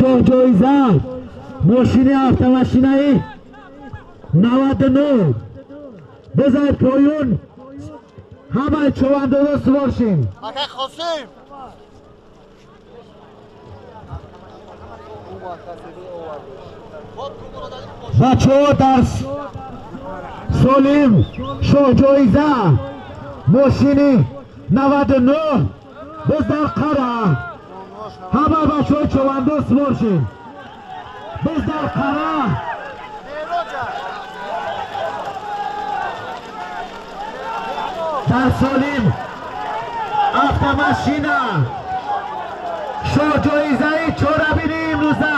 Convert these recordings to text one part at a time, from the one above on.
Шоҳҷоиза мошини автомашинаи 99 бизар поён, ҳамаи човандозо сувор шин. Бачаҳо дар Солим шоҳҷоиза мошини 99 биз дар қара. Ҳама бачаҳои човандоз сувор шин. Биз дар қара. Дар Солим автомашина шоҳҷоизаи чорабини имрӯза.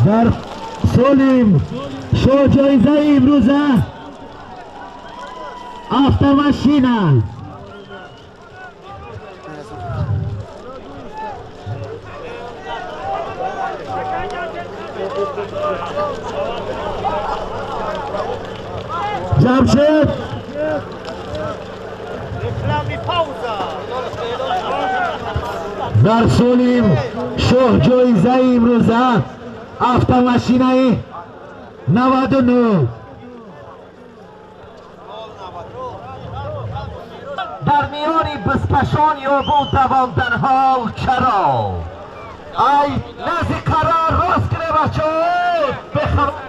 Дар Солим шоҳҷоизаи имрӯза автомашина. Ҷамшед дар Солим шоҳҷоизаи имрӯза автомашинаи 99. Дар миёни бизкашон ёбу давон дар ҳол чаро? Ай нази қарор рост кунед бачаҳо, бехабар.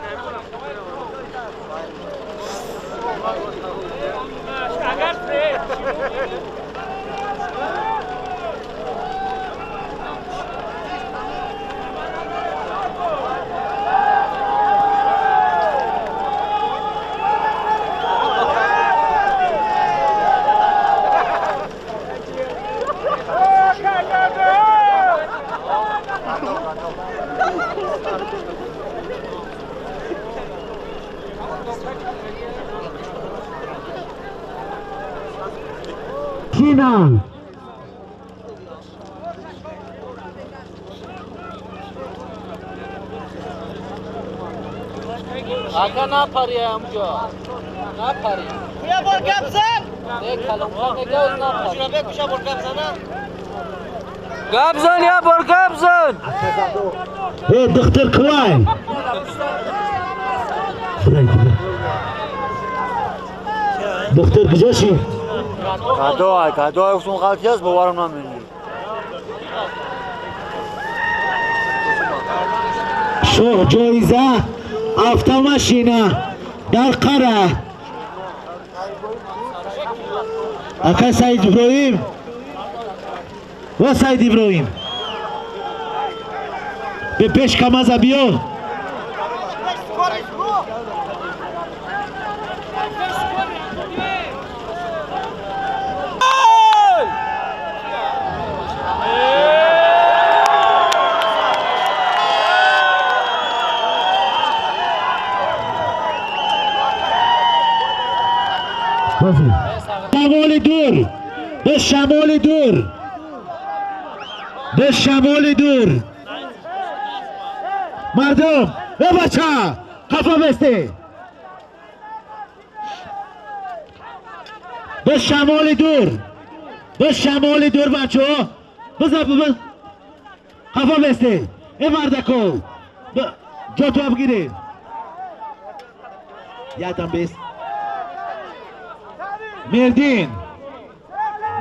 China. Aka napari amca. Napari. Kuya bor gapsan. Ne kalonka ne gaz napari. Şuraya kuşa bor gapsana. Gapsan ya bor gapsan. Hey doktor Klein. Doktor куҷоши? Гадоай, гадоай усун ғалтиаст, боварам намемонӣ. Шоҳҷоиза автомашина дар қара. Ака Саид Иброҳим ва Саид Иброҳим бе пеш камаза биё. شمال دور، به شمال دور، به شمال دور. مردم به بچه قفا بسته. به شمال دور، به شمال دور بچه ها بزن بزن قفا بسته. ای مردکو جا تو بگیره یادم بیست. مردین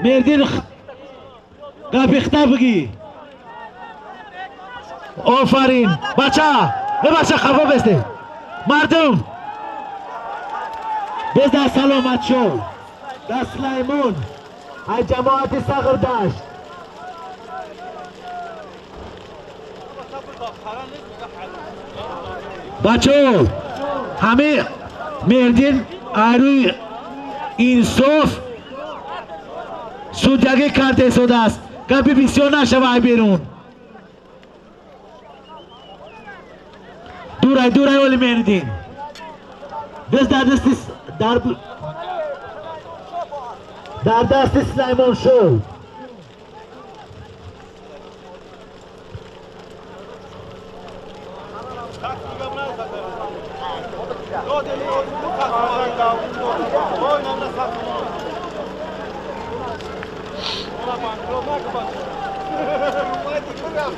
مردین گپی خطا بگی. Офарин бача, э бача, хафа бесте. Мардум, боз дар саломат шо, дар Сулаймон ай ҷамоати Сағирдашт. Бачаҳо, ҳамин Меҳриддин айрӯи инсоф судягӣ карда истодааст. Гапи бисёр нашава, ай берун. Дурай, дурай, оли Меҳриддин. Биз дар дасти дар дасти Сулаймон шоу.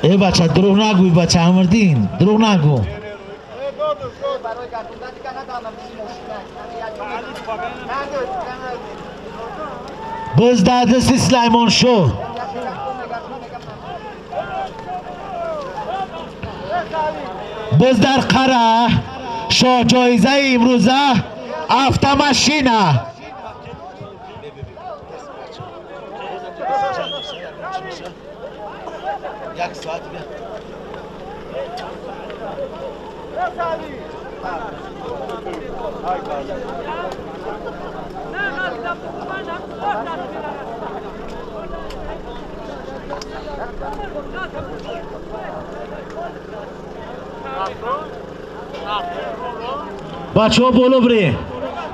Э бача, дурӯғ нагӯй, бача Амрдин, дурӯғ нагӯ. Боз дар дасти Сулаймон шоҳ. Боз дар қара шоҳ ҷоизаи имрӯза автомашина. Як соат бия. Бачаҳо, боло бирен,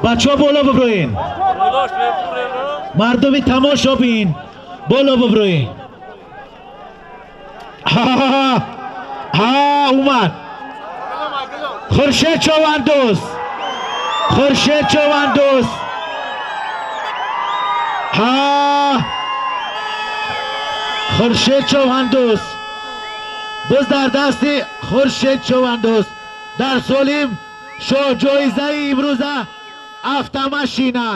бачаҳо, боло биброен. Мардуми тамошо бин, боло биброен. Ҳа, омад Хуршед Човандоз, Хуршед Човандоз. Ҳа, Хуршед Човандоз. Боз дар дасти Хуршед Човандоз дар солим шоҳ ҷоизаи имрӯза автомашина.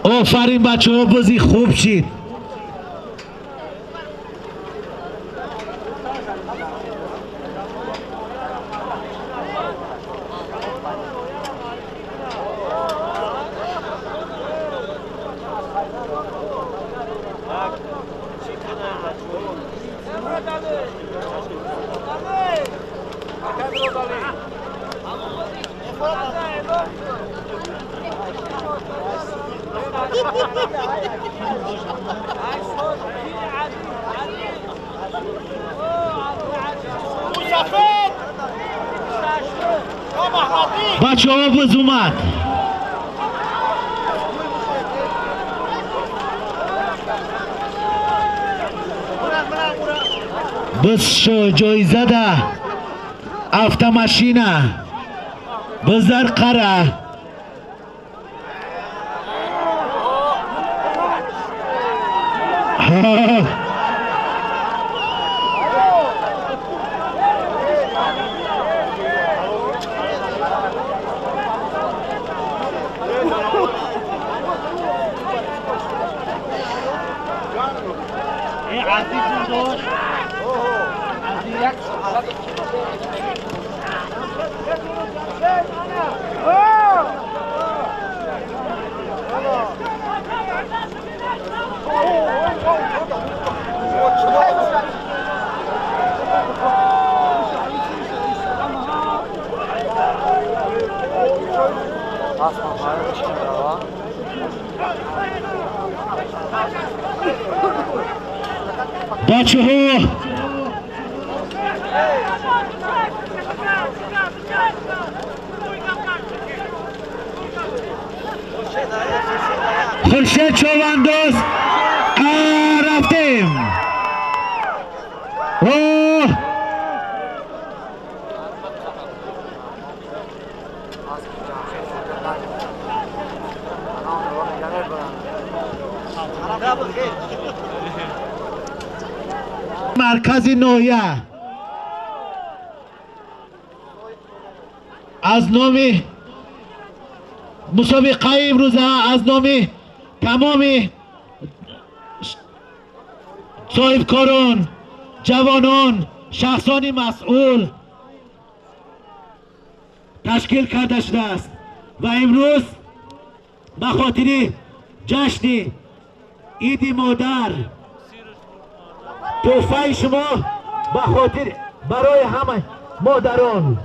Офарин, бачаҳо, бозӣ хуб шид. Бачаҳо, боз омад. Боз ҷоизада автомашина. Боз дар қара. Бачаҳо, Хуршед Човандоз. اوه مرکز نویه از نام مسابقه امروزه از نام تمام صاحبکاران، جوانان، شخصان مسئول تشکیل کرده شده است و امروز به خاطر جشن عید مادر تحفه شما به خاطر برای همه مادران.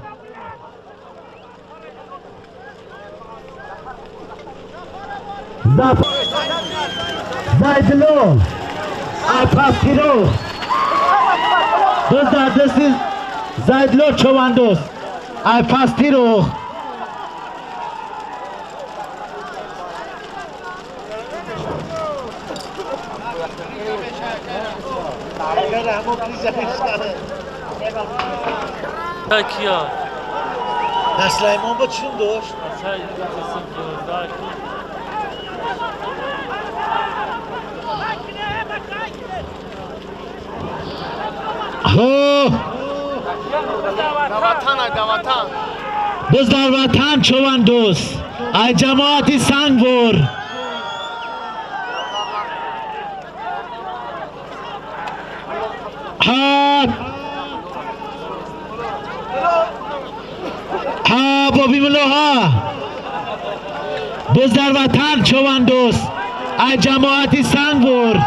زیدلو اپاپیرو دوست در دست زیدلو چوبندوز اپاستیرو کیا؟ سلیمان با چون داشت؟ باز در وطن چوبندوز ای جماعت سنگور ها بابی ملوها باز در وطن چوبندوز ای جماعت سنگور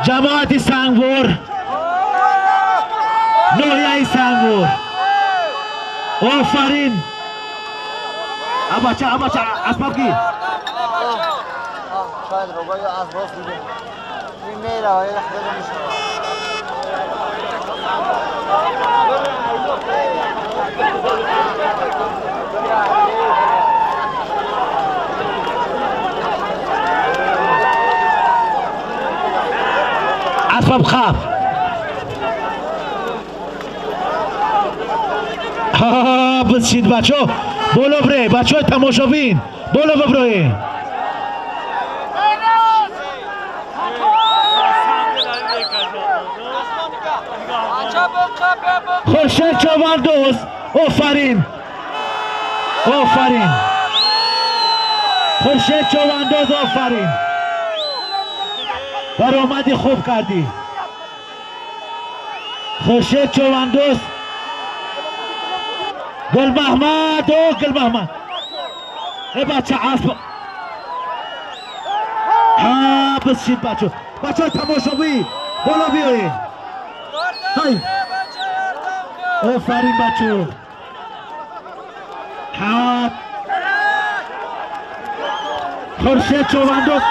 جماعت سنگور نویای سنگور آفرین اباچا اباچا اسباب کی شاید روبای از راست دیگه این میره های رخ بده میشه. اسباب خاف ها بسید بچه بالا بره بچه های تماشابین بالا ببره. خورشید چوبندوز آفرین آفرین خورشید چوبندوز آفرین برآمدی خوب کردی خورشید چوبندوز. گل محمد او گل محمد ای بچه اسب ها بسید بچه بچه تماشاوی بالا بیایید. های آفرین بچه ها خورشید چوبندوز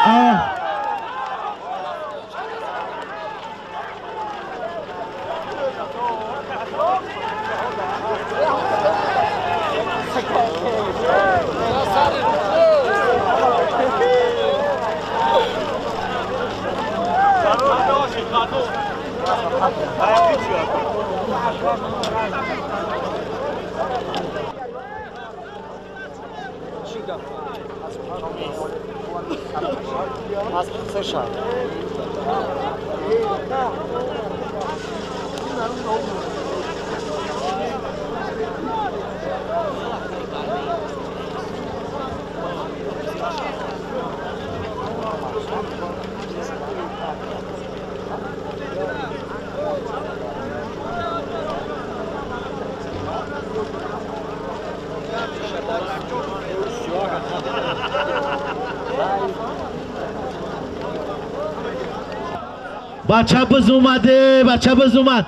بچه بز اومده بچه بز اومد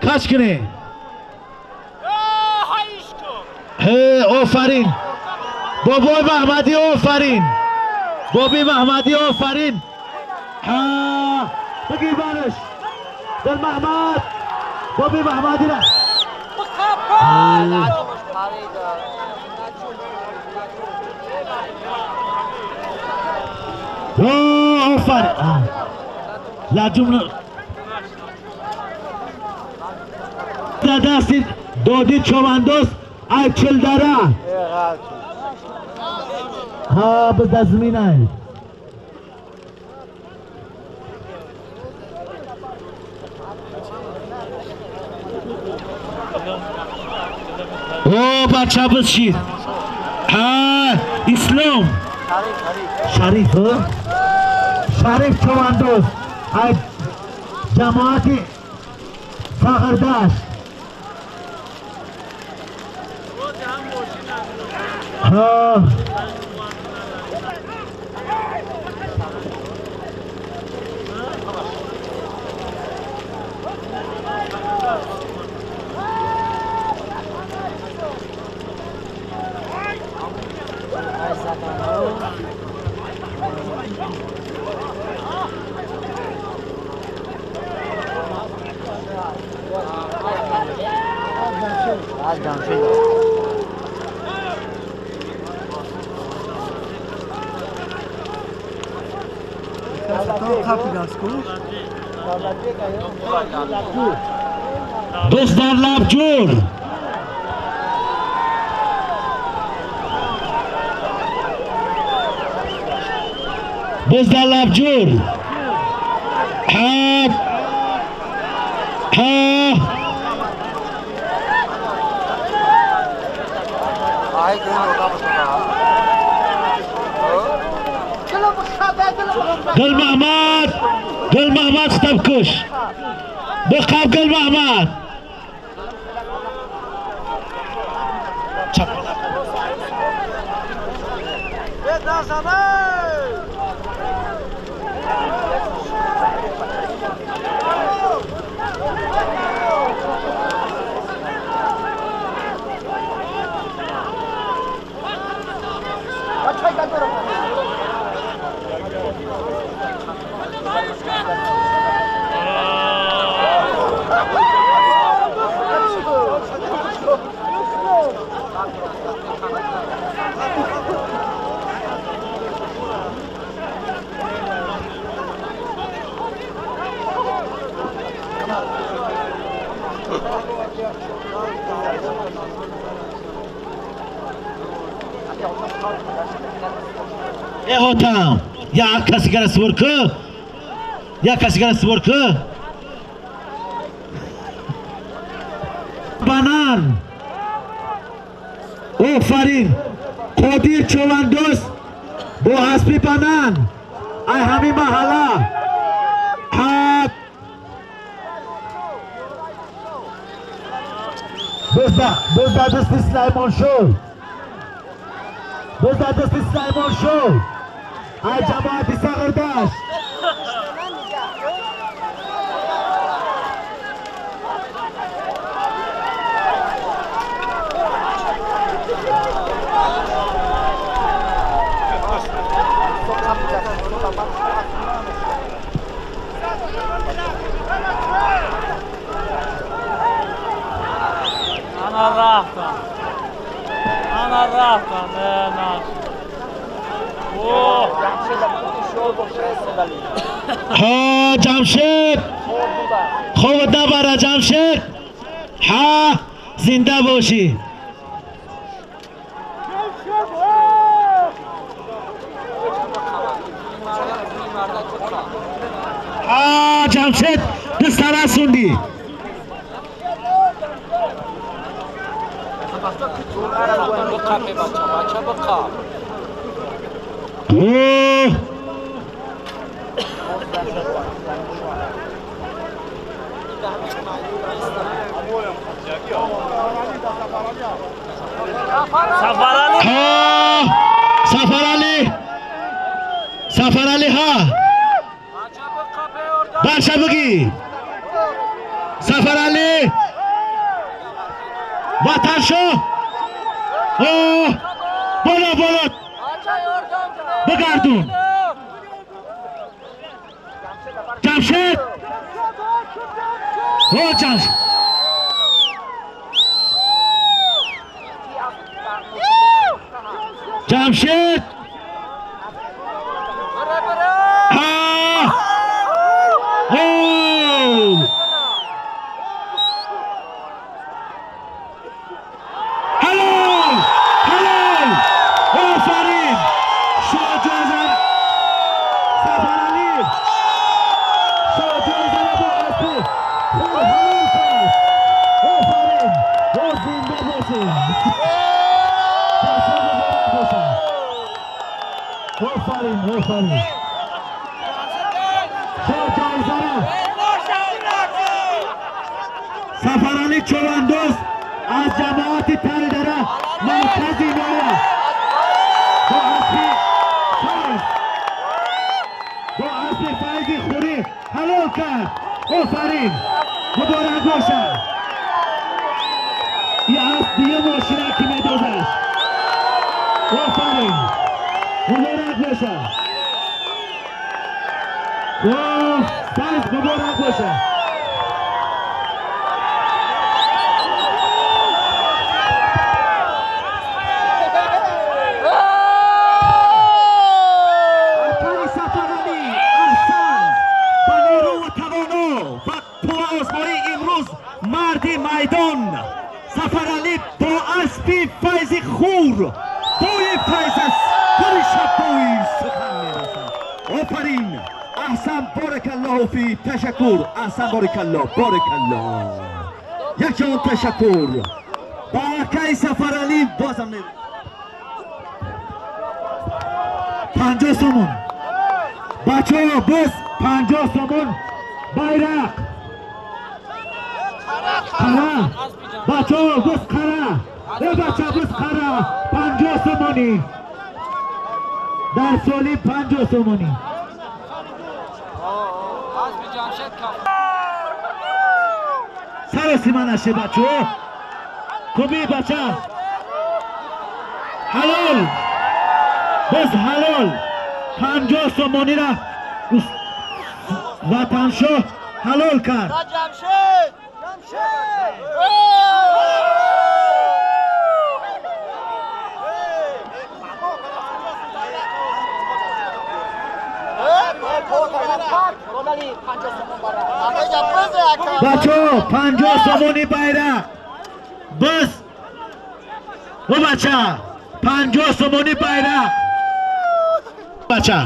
کش کنه. آفرین بابای محمدی آفرین بابی محمدی آفرین. ها بگیر برش دل محمد بابی محمدی را آفرین لجوم. Дасти доди човандоз ай чилдара. Ҳа, бизда зиминай. О, бача бизшид. Ҳа, Ислом. Шариф, Шариф човандоз ай ҷамоати Фағрдашт. Ҳа. Do'stlar labjur. Bizlar labjur. Ha. Ha. Gul Mahmad, Gul Mahmad Stabkush. Biqab Gul Mahmad. Ҳотам, як касигара сувор ку, як касигара сувор ку. Банан. Офарин. Қодир човандоз бо аспи банан. Ай ҳамин маҳалла. Бизда дасти Сулаймон шоу. Бизда дасти Сулаймон шоу. Ай ҷамоати Сағирдашт. Ana raftан. Ana raftан, наш. Ҳа, Ҷамшед. Хоб набара Ҷамшед. Ҳа, зинда бошӣ. Ҳа, Ҷамшед, дастара расондӣ. Сафарали. Сафарали, ҳа. Барша бигӣ. Сафарали. Ватаншо. Боло, боло. Бигардун. Ҷамшед. О, Ҷамшед. Ҷамшед. Ҳа. О. Офарин, офарин. Шоҳ ҷоизара Сафарали Човандоз аз ҷамоати Таридара, маркази ноя, бо аспи Файз, бо аспи Файзи хурӣ ҳалол кард. Офарин, муборак бошад. И асп дига мошина ки медозад. Офарин, муборак бошад. Файз, муборак бошад. Акаи Сафаралӣ Аҳсан ба нерӯву тавоно ва қувваозмоӣ имрӯз марди майдон Сафаралӣ бо аспи Файзи хур, бӯи файз аз гули шаббои сухан мерасад. Офарин, аҳсан, боракаллоҳу фи. Ташаккур, аҳсан, боракаллоҳ, боракаллоҳ, якҷон ташаккур ба акаи Сафаралӣ. Бозам 50 сомон, бачаҳо, боз 50 сомон байрақ қара. Бачаҳо, боз қара. Э, бача, боз қара 50 сомонӣ дар соли 50 сомонӣ. Аспи Ҷамшед каф. Саросима наше, бачаҳо. Куби, бача, ҳалол, боз ҳалол 50 сомонира Ватаншоҳ ҳалол кард. Ҷамшед! Ҷамшед! Бачаҳо, 50 сомони байрақ боз. О, бача, 50 сомони байрақ, бача.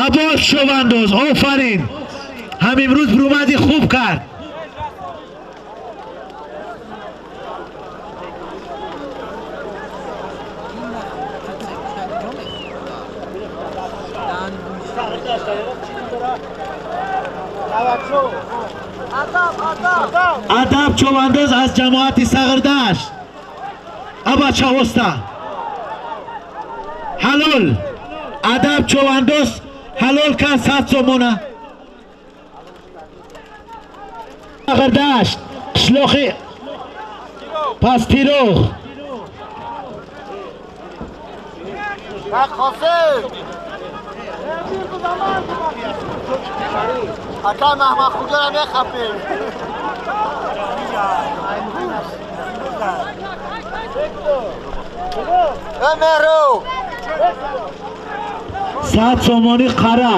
Аббос Шовандоз, офарин, ҳам имрӯз бурумади хуб кард. Адаб Човандоз аз ҷамоати Сағирдашт, абача оста ҳалол. Адаб Човандоз ҳалол кард 100 сомона. Сағирдашт, қишлоқи Пастироғ. Қосим! Ака Маҳмад Хуҷара мехапем. Э, Меҳру! 100 сомонӣ қара.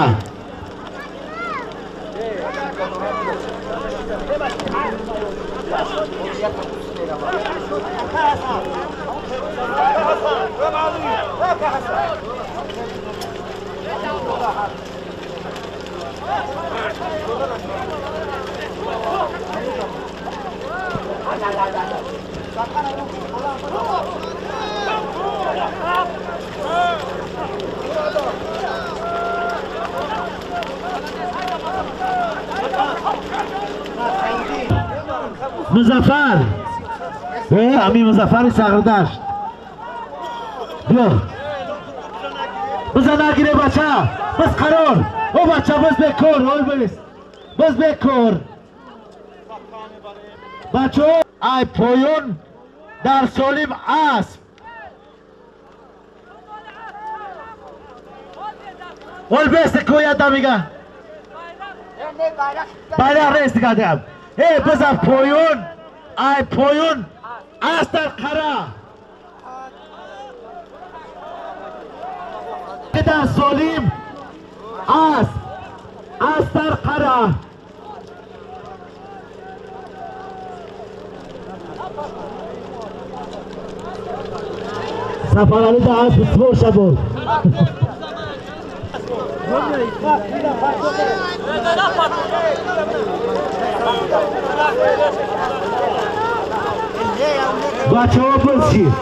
Музаффар, ами Музаффари Сағирдашт, биё, биза нагире, бача, биз қарор. О, бача, биз бекор, ой, биз, биз бекор. Бачаҳо, ай поён дар солим асп ол бесте кояда мига байрақ нест дигадам. Э, биза поён, ай поён асп дар қара дар солим асп, асп дар қара. Сафарали да асп сувор шабуд. Бачаҳо пурсид.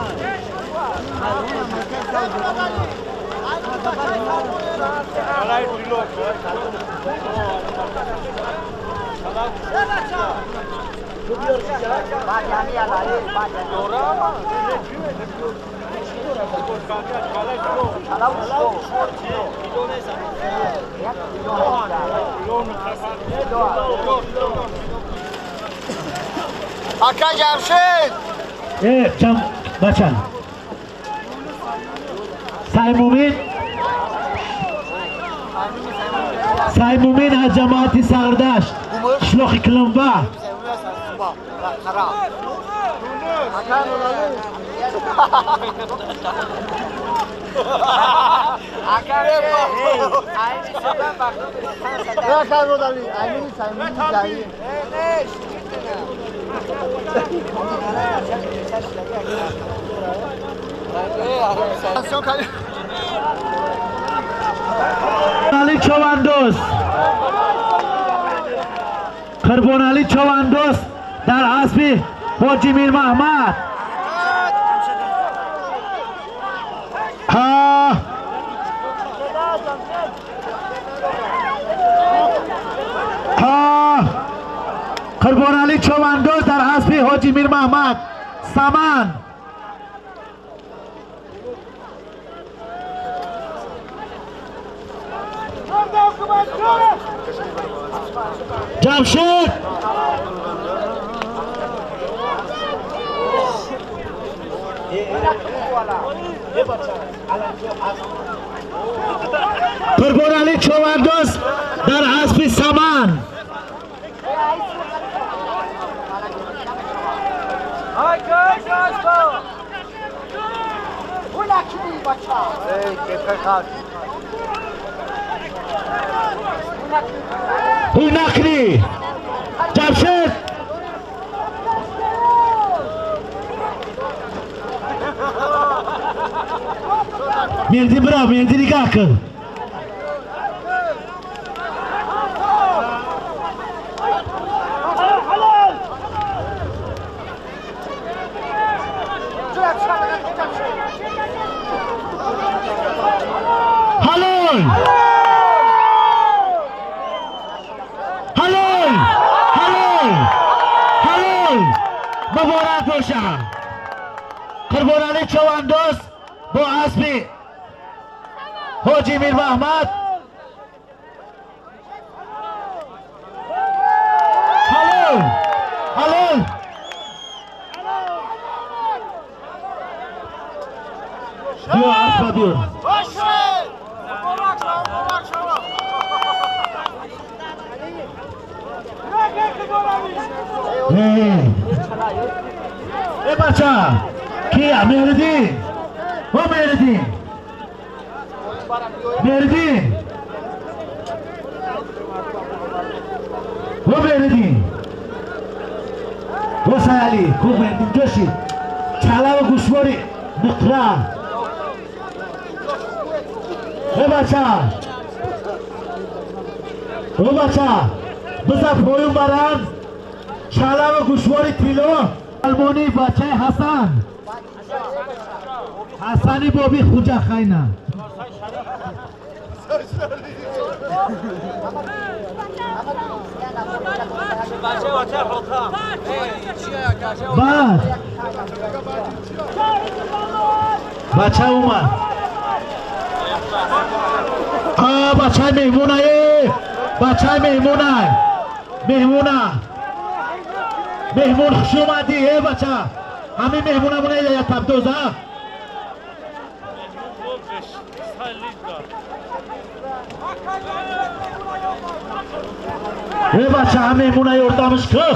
Ака Ҷамшед! Чам бача. Саймумин Саймумин аз ҷамоати Сардашт, қишлоқи Килумба. Али Човандоз, Қурбонали Човандоз дар аспи Ҳоҷи Мирмаҳмад. Қурбонали Човандоз дар аспи Ҳоҷи Мирмаҳмад Саман. Ҷамшед Қурбонали Човандоз дар аспи Саман. Ҳуй накунӣ Ҷамшед. Меҳдӣ бирав, Меҳдӣ нигаҳ кун. Ҳалол! Ҳалол! Ҳалол! Ҳалол! Муборак бошад. Қурбонали Човандоз бо аспи Ҳоҷи Мирмаҳмад. Ҳалол! Ҳалол! Биё аспа биё. Э бача, кия Меҳриддин? О Меҳриддин! Меҳриддин! О Меҳриддин! О Саяли, ку Меҳриддин ҷоши? Чалаву гӯшвори нуқра. Э бача! О бача! Биза поюн баранд. Чалаву гӯшвори тилло. Алмонӣ бачаи Ҳасан. Ҳасани боби Хуҷа хайна. Баъд бача омад. Бачаи меҳмонае, бачаи меҳмонай, меҳмона, меҳмон, хуш омадӣ, э бача. Ҳамин меҳмонамона я табдоза. Э бача, ҳам меҳмона ёрдамш кӣ.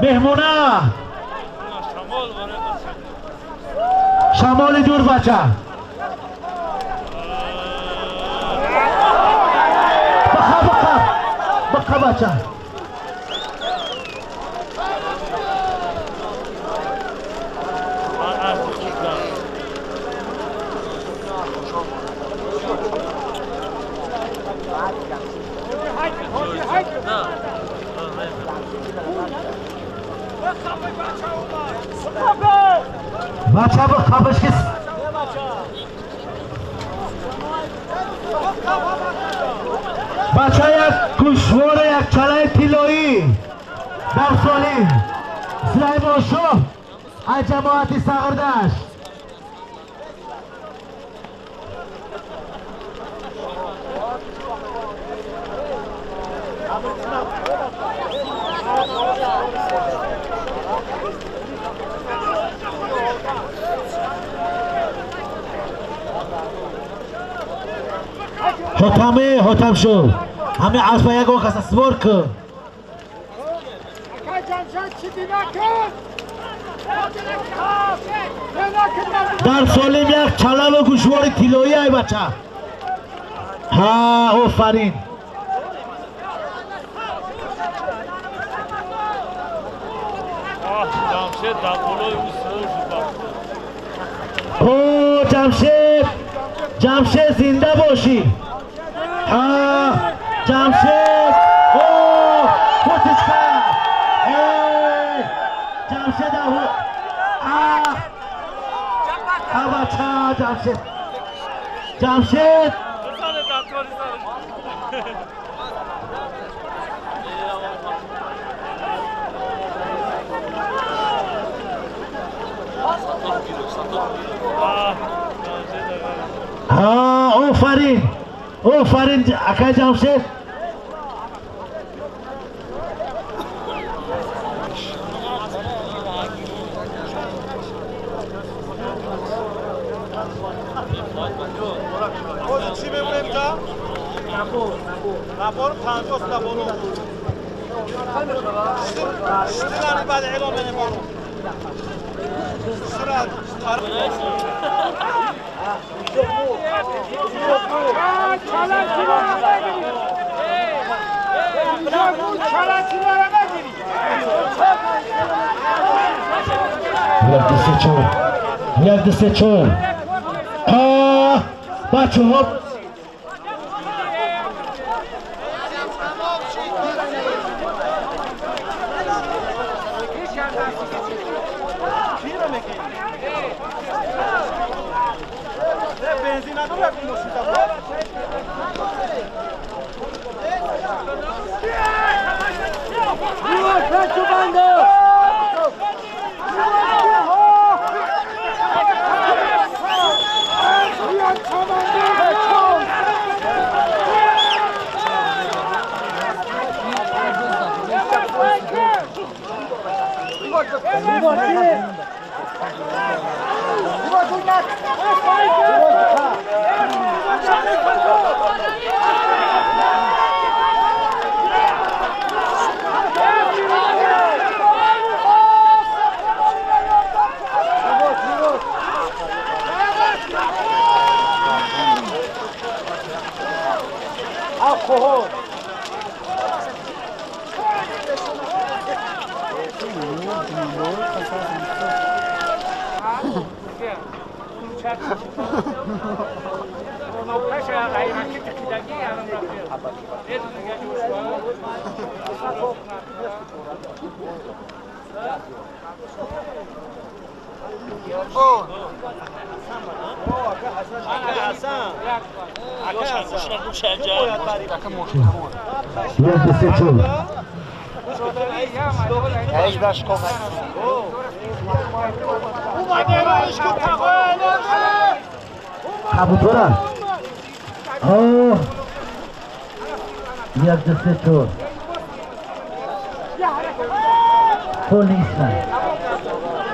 Меҳмона. Шамоли дур бача. Баха, баха. Баха бача. Бача бо қапашки. Бача як гӯшвора, як чалаи тиллоӣ дар солим Сулаймоншоҳ аз ҷамоати Сағирдашт. Ҳотаме, ҳотам шуд. Ҳами аспа ягон каса свор кун. Дар солим як чалаву гӯшвори тиллоӣ, ай бача. Ҳа, офарин. Ҷамшед дар болои ӯ свор шуд. О, Ҷамшед, Ҷамшед, зинда бошӣ. Ҳа, Ҷамшед, о, футичка. Ҷамшед, а бача, Ҷамшед, Ҷамшед. Ҳа, офарин, офарин, акай Ҷамшед. Чӣ мемонем ҷа? Набор 50 та боло. Штирани баъд эълон менем боло. Штират. Як, ду, се, чор. Як, ду, се, чор. Бачаҳо, Бензин надорад ин мошинта. Як, ду, се, чор. Кабутора. О, як, ду, се, чор. Пул нестан.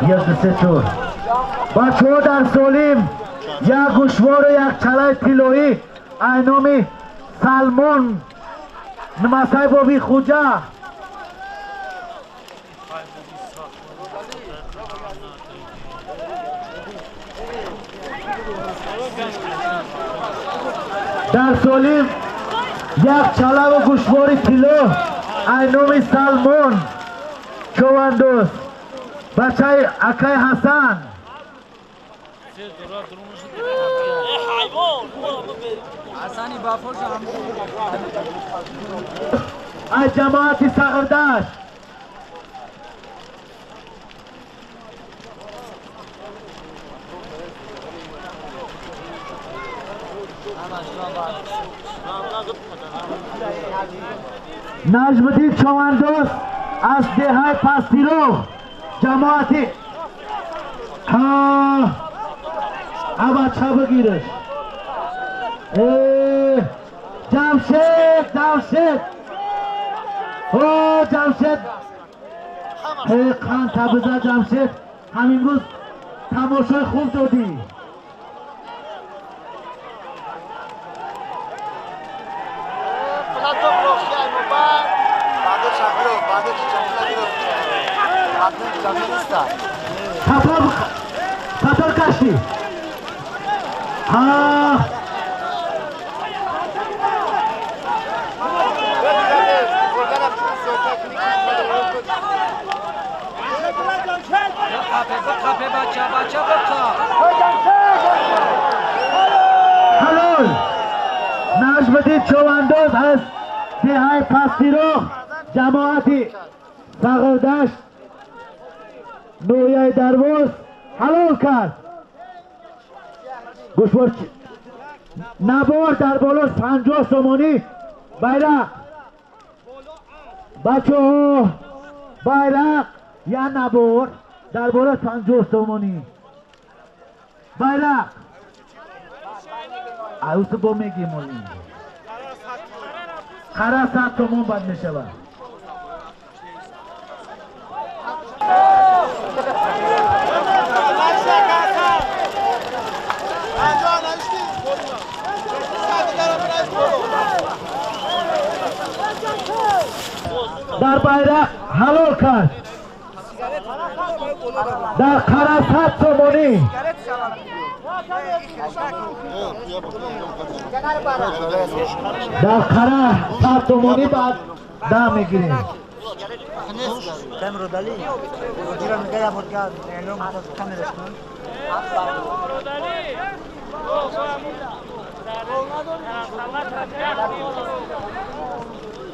Як, ду, се, чор. Бачаҳо, дар солим як гӯшвору як чалаи тиллоӣ ай номи Салмон Намасай боби Хуҷа. Дар солим як чалаву гӯшвори тилло ай номи Салмон Човандоз, бачаи акай Ҳасан. Аз ҷамоати Сағирдашт. Наҷмиддин Човандоз аз деҳаи Пастироғ, ҷамоати бача бигираш. Ҷамшед, Ҷамшед, о Ҷамшед, қанта биза Ҷамшед, ҳамин рӯз тамошои хуб додӣ. Қатор кашти. Ҳалол. Наҷмиддин Човандоз аз деҳаи Пастироғ, ҷамоати Сағирдашт, ноҳияи Дарвоз ҳалол кард. Гӯшвор набор дар болош 50 сомонӣ байрақ. Бачаҳо, байрақ я набор дар болош 50 сомонӣ байрақ. Аюсу бо мегим оли. Қара 100 сомон бад мешавад. Дар байрақ ҳалол кард. Дар қара 100 сомонӣ. Дар қара 100 сомонӣ баъд да мегирем.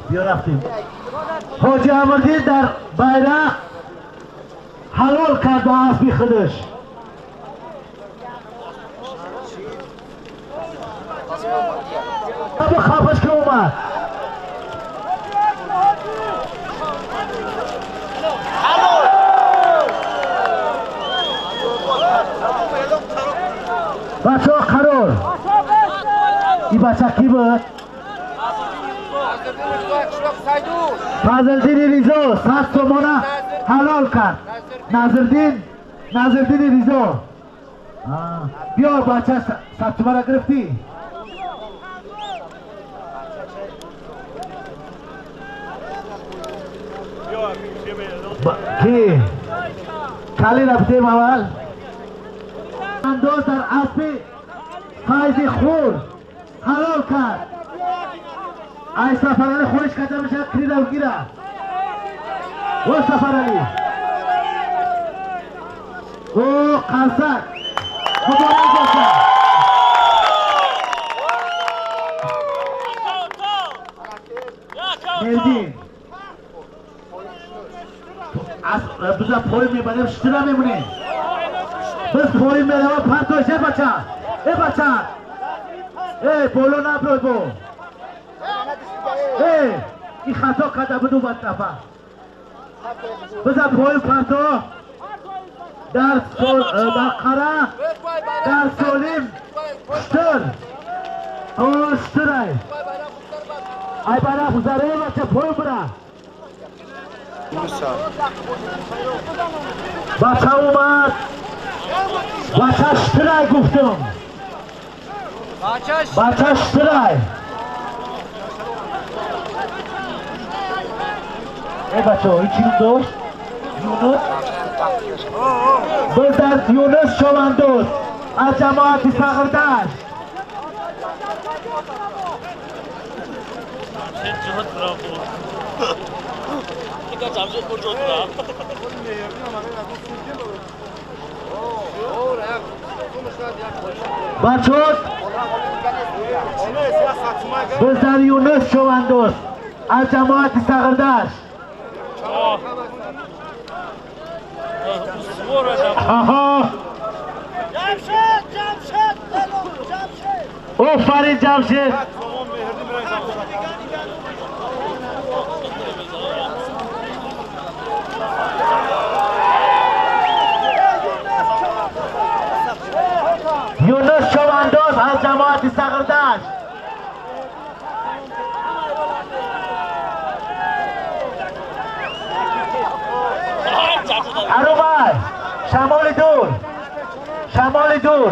Биё рафтем. Ҳоҷи Амирдин дар байрақ ҳалол кард бо аспи худаш. Хафаш ки омад. Бачаҳо қарор. Ин бача кӣ буд? Фазлдини Ризо 100 сомона ҳалол кард. Назрдин, Назрдини Ризо. Биё бача, 100 сомона гирифтӣ? Ки? Кали рафтем аввал. Андоз дар аспи Файзи хур ҳалол кард. Ай Сафарали хуриш карда мешавад, киридав гира. О Сафарали. О қарсак. Муборак бошад. Мелдин. Биза поин мебарем, шитира мемонем. Биз поин меравам, партош, э бача. Э бача. Э, боло наброй бо. Э, ин хато карда буду бад нафар. Биза поин парто. Дар қара, дар солим штир. О, штирай. Ай байрақ гузаре, бача, поин бира. Бача омад. Бача штирай гуфтум. Бача штирай. Э бача, ин чӣ дошт? Юнус. Biz дар Юнус Човандоз аз ҷамоати Сағирдашт. Бачаҳо, biz дар Юнус Човандоз аз ҷамоати Сағирдашт. Аҳо. Ҷамшед, Ҷамшед, Ҷамшед. Офарин Ҷамшед. Юнус Човандоз аз ҷамоати Сағирдашт. Арубай, шамоли дур, шамоли дур.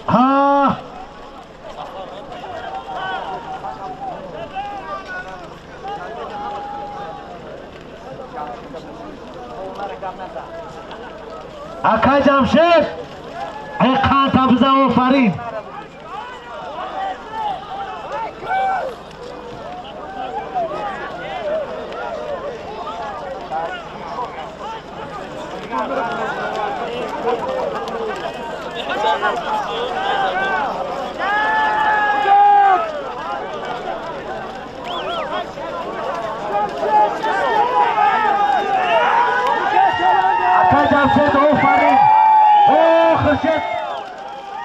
ها акай Ҷамшед, ай қанта бизан, офарин. Акай Ҷамшед, офарин. О, Хуршед,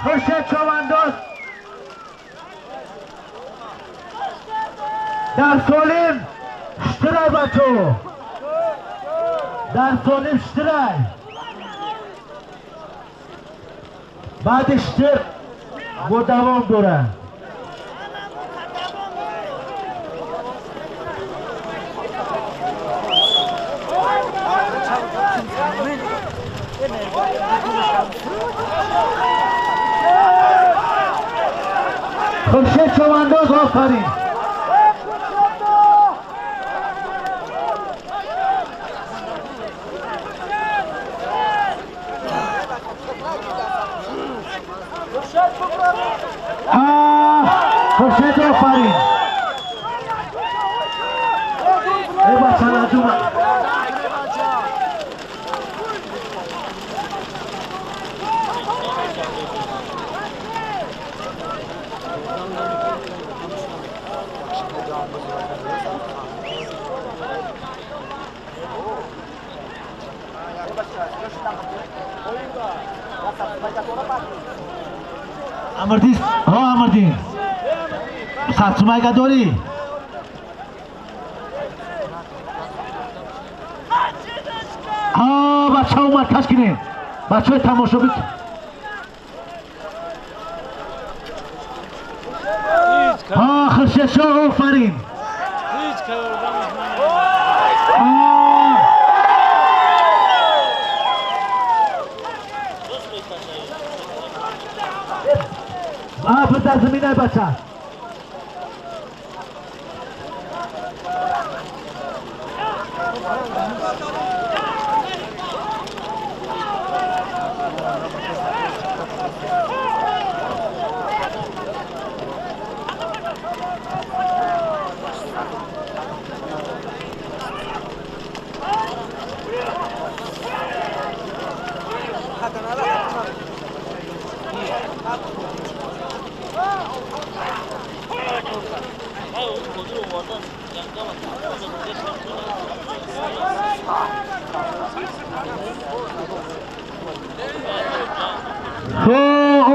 Хуршед Човандоз дар солим штирай, бачо, дар солим штирай. Баъди штир бо давом дорад. Хуршед Човандоз, офарин. Хуршед, офарин. Эй бача, Амирдин, ҳо Амирдин, садсумайга дорӣ? Бача омад, ташкинем. Бачаҳои тамошобин. Ҳо, Хуршедшоҳ, офарин. Дар заминай бача.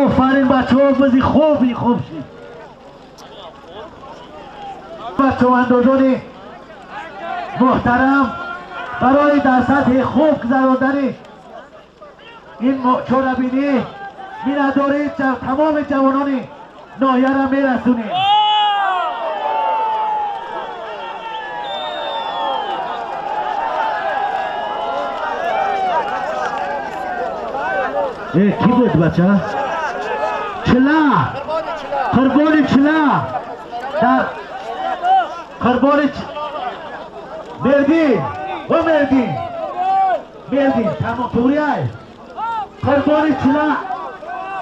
Офарин бачаҳо, бизи хуби хуб шид. Бачаандозони муҳтарам, барои дар сатҳи хуб гузарондани ин чорабинӣ миннатдории тамоми ҷавонони ноҳияро мерасонем. Ки буд бача? Чила, Қурбони Чила, дар Қурбони Мердин, о Мердин, Мердин, тамом туғрияй. Қурбони Чила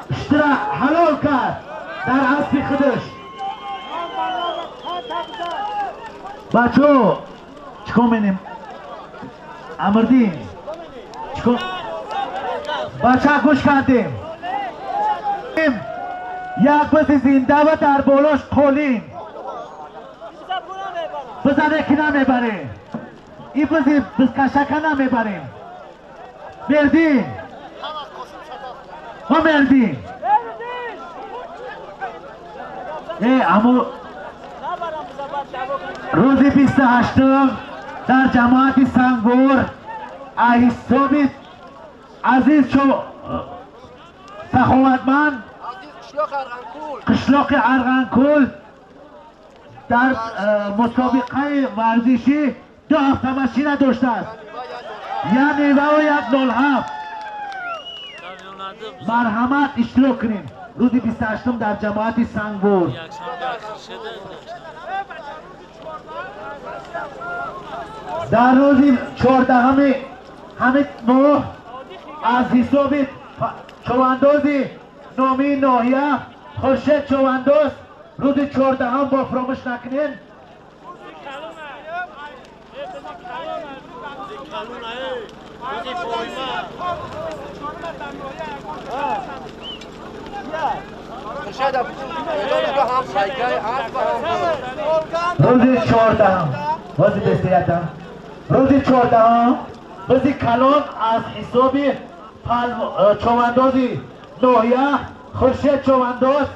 иштира ҳалол кард дар аспи худаш. Бачо, чикор менем? Амирдин, чикор? Бача гӯш кардем. Як бизи зинда ва дар болош қолин. Бизане ки намебарем. Ин бизи бизкашака намебарем. Мердин. Ҳо мердин. Э, аммо рӯзи 28-ум дар ҷамоати Сангвор ҳисоби азиз саховатманд қишлоқи Арғанкул дар мусобиқаи варзишӣ ду автомашина доштааст, як Нивау, як 07. Марҳамат, иштирок кунем рӯзи 28-ум дар ҷамоати Сангвор. Дар рӯзи 14-ами ҳамин моҳ аз ҳисоби човандози номии ноҳия Хуршед Човандоз рӯзи 14-ам бо фуромӯш накунем. Рӯзи 14-ам, рӯзи 21-ам, рӯзи 14-ам бизи калон аз ҳисоби човандози ноҳия Хуршед Човандоз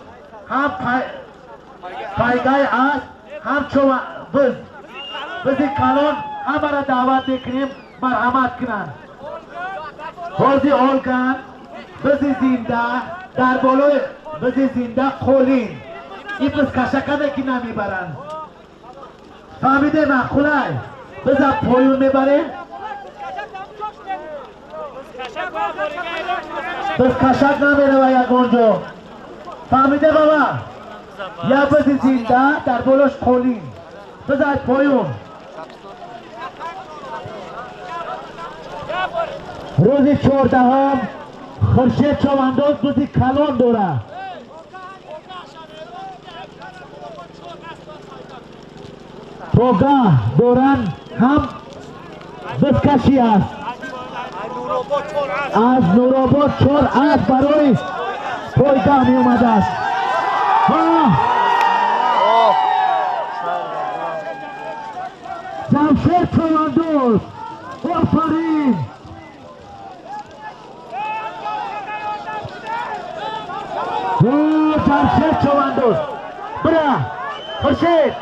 ҳам пайгаи аст, ҳам биз, бизи калон. Ҳамаро даъват мекунем, марҳамат кунанд. Ҳози Олган бизи зинда, дар болои бизи зинда қолин. Ин биз кашакане ки намебаранд, фаҳмиде? Маъқулай, биза поён мебарем. Биз кашак намерава ягон ҷо, фаҳмиде, баба? Як бизи зинда, дар болош қолин, бизай поён. Рӯзи 14-ам Хуршед Човандоз бизи калон дорад. Тогаҳ доранд, ҳам бизкашӣ аст. Аз Нуробод чор асп барои пойгаҳ меомадааст. Ҷамшед Човандоз, офарин! Ҷамшед Човандоз, бира, Хуршед!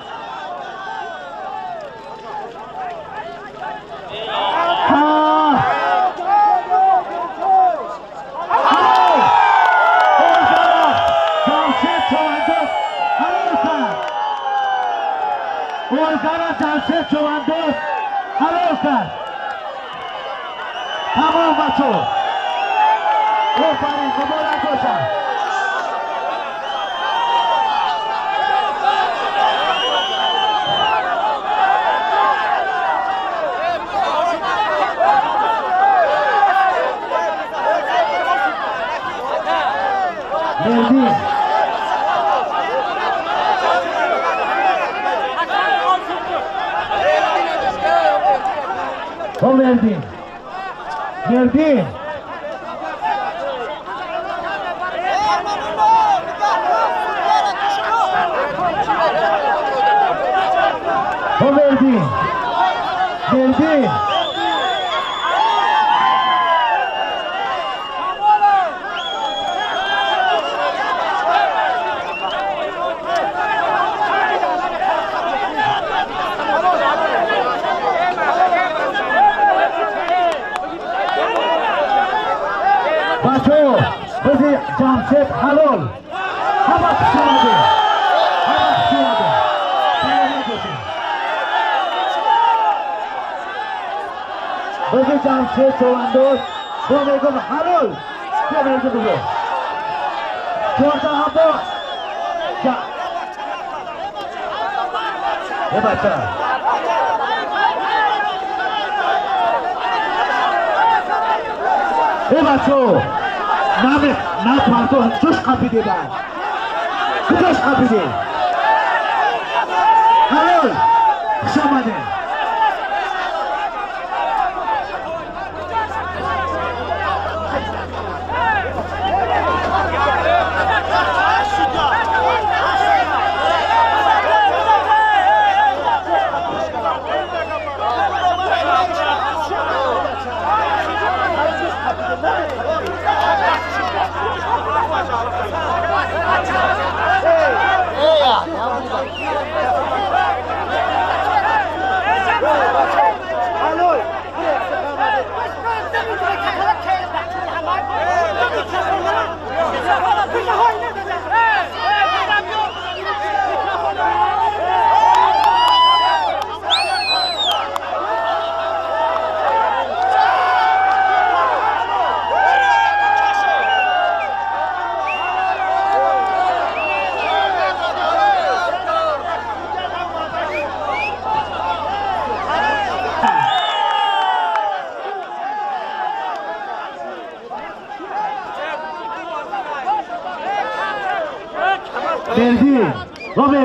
Ҷамшед Човандоз ҳалол кард. Олгара Ҷамшед Човандоз ҳалол кард. Тамом, бачо, офарин, муборак бошад. Мердин. О, Мердин, Мердин. О, Мердин, Мердин. Бачо, бизи Ҷамшед ҳалол. Ҳама хуш омадем, ҳама хуш омадем, саломат бошед. Бизи Ҷамшед Човандоз бо мегум ҳалол. Бо мегум бизо 14-ам бо. Е, бача, е, бачо, нами на парто ҷош қапиде, бад куҷош қапиде? Ҳалол, хуш омадем.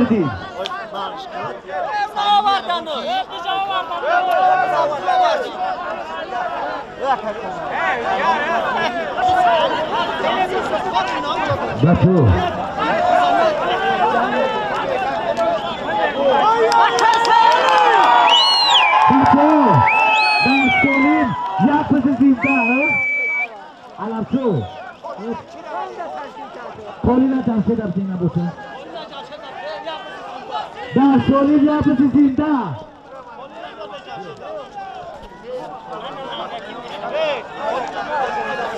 Мерди. Бачо. Бачо. Дар солим як пизи зинда. Алабчо. Қолина Ҷамшед абзина боша. Дар солим як пизи зинда.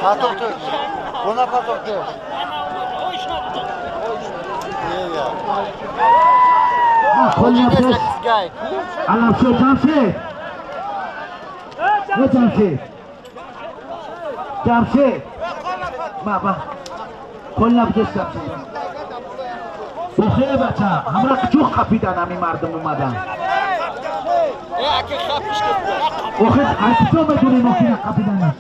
Патоқту. Бона патоқту. Қолина Алабчо Ҷамшед. О Ҷамшед. Ҷамшед. Баба. Қолина бикеш Ҷамшед. Бохе бача, ҳамра чӯқ қапидан ҳамин мардум омадан. Охир аз куҷо медонем охира қапиданаш?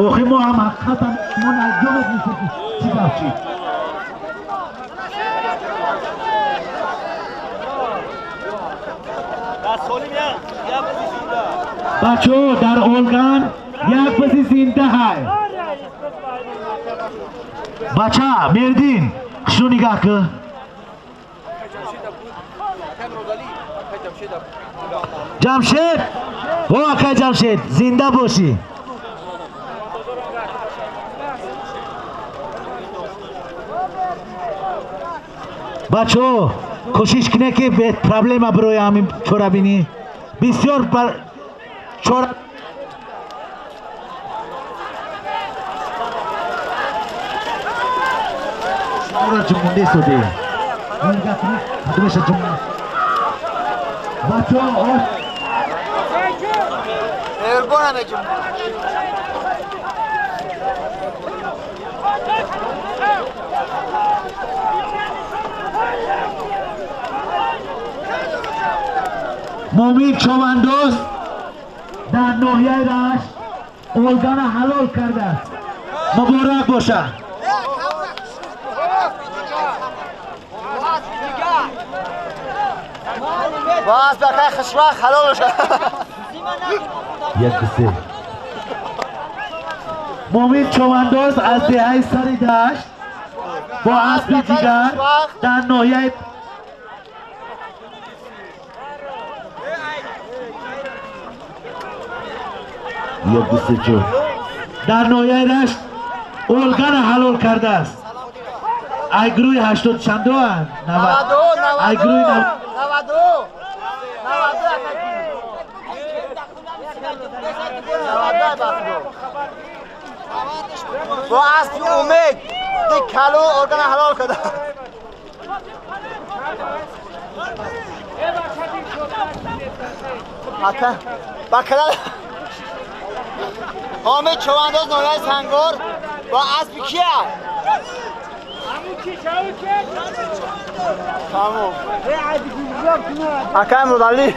Охир мо ҳам ҳақиқатан мо наҷо медонистем ки чӣ гап чӣ. Бачо, дар Олган як пизи зинда ҳай. Бача, Мердин, хушрӯ нигаҳ кун. Ҷамшед, о акай Ҷамшед, зинда бошӣ. Бачо, кӯшиш кунед ки проблема бирои ҳамин чорабинӣ. Бисёр чора Ora ҷумонда истоде. Кадомеша ҷумон. Бачо, ош Меҳрубонам ҷумон. Мумин Човандоз дар ноҳияи Рашт Олгана ҳалол кардааст. Муборак бошад. Боз бакай хушвақт ҳалол бошад. Як се. Мумин Човандоз аз деҳаи Сари Дашт бо аспи ҷигар дар ноҳияи дар ноҳияи Рашт Олгана ҳалол кардааст. Ай гурӯҳи ҳаштод чандоа? Ай гурӯҳи бо аспи умед дик калу Олгана ҳалол карда. Ата бакала ҳомид Човандоз ноҳияи Сангор бо аспи кия? Тамом. Акай Муродалӣ.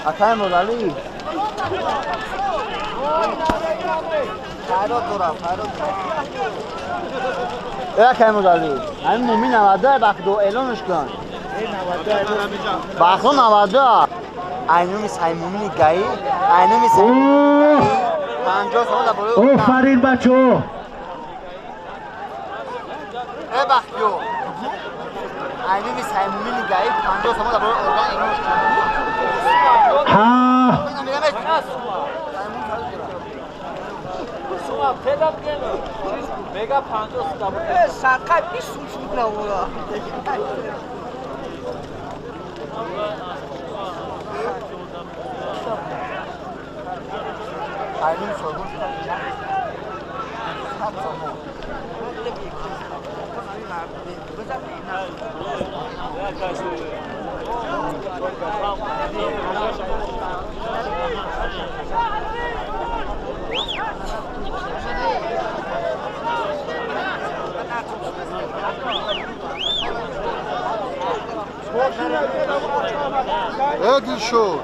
Акай Муродалӣ. Хайрот дорам, хайрот дорам. Акай Муродалӣ, ҳамин мумин 92 бахту эълонш кун. Бахту 92. Айнуми Саймумини гаи, айнуми Саймумини 50 сомон дар болои. Офарин бачо. Э бахтиё. Айнуми Саймумини гаи 50 сомон дар болои орган эълонш кун. Ҳа. Мега 50 сомон. Э сақай 20 сум шуд на ура. Айнуми Сойгун 100 сомон. Дилшод.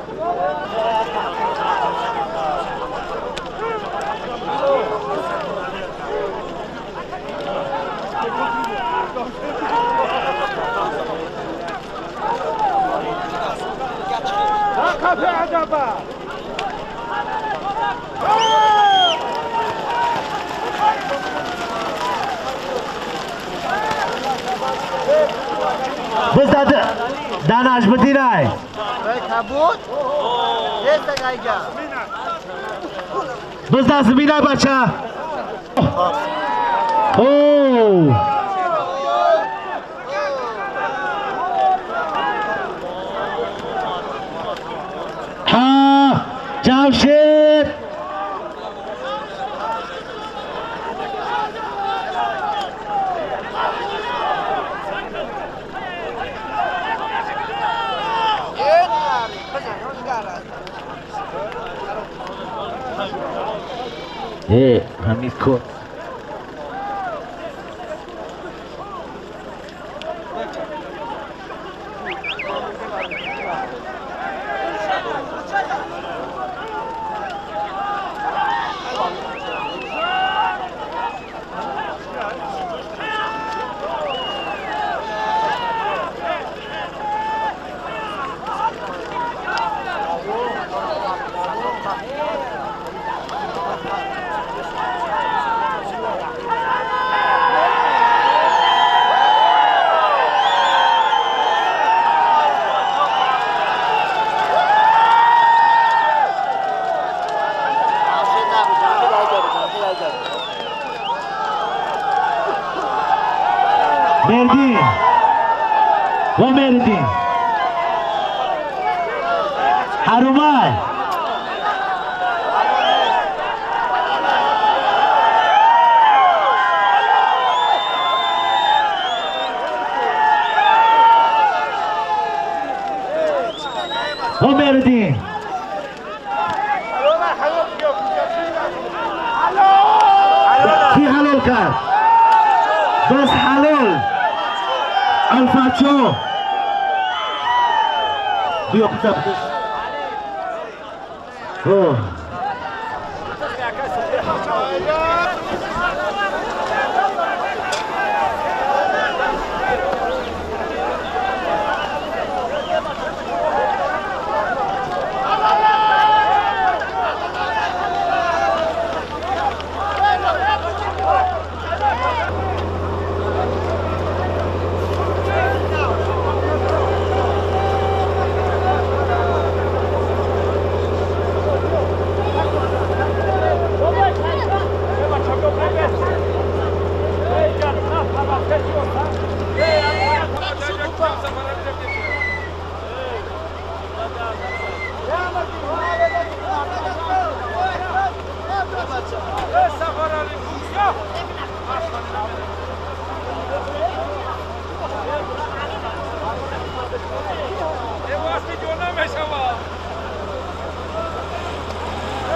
بزد دانش بدینای بزد زمینای بچه او ها جمشید همین کن مردین و مردین حرومای و مردین کی حلال کرد؟ بس حلال الفاتشو بیا کجا بکش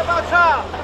بچه.